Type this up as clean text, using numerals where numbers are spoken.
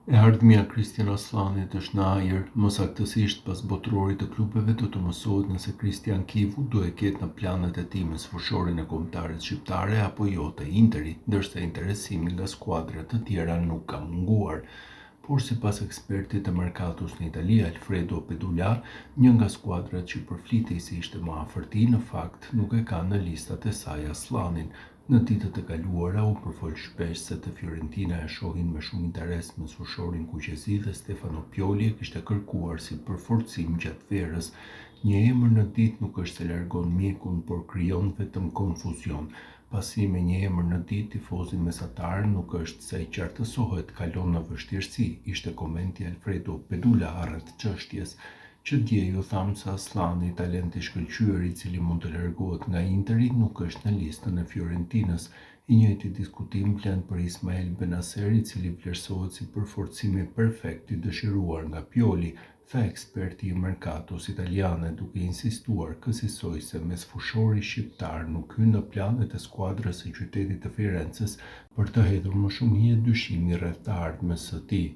E ardhmja e Kristjan Asllanit është në ajër, më saktësisht pas Botërorit të Klubeve do të mësohet nëse Kristian Kivu do e ketë në planet e tij mesfushorin e kombëtares shqiptare apo jo te Interi, ndërsa interesimi nga skuadra të tjera nuk ka munguar. Por sipas ekspertit të merkatos në Itali, Alfredo Pedula, një nga skuadrat që përflitej se ishte më afër tij, në fakt nuk e ka në listat e saj Asllanin. Në ditët e kaluara u përfol shpesh se te Fiorentina e shohin me shumë interes mesfushorin kuqezi dhe Stefano Pioli e kishte kërkuar si përforcim gjatë verës. Një emër në ditë nuk është se largon mjekun, por krijon vetëm konfuzion. Pasi me një emër në ditë tifozi mesatar nuk është se qartësohet, kalon në vështirësi, ishte komenti i Alfredo Pedula rreth çështjes. Që dje ju thamë se Asllani, talent i shkëlqyer i cili mund të largohet nga Interi, nuk është në listën e Fiorentinës. I njëjti diskutim vlen për Ismael Bennacer i cili vlerësohet si përforcimi perfekt i dëshiruar nga Pioli, tha eksperti i merkatos italiane, duke insistuar kësisoj se mesfushori shqiptar nuk hyn në planet e skuadrës së qytetit të Firences për të hedhur më shumë hije dyshimi rreth të ardhmes së tij.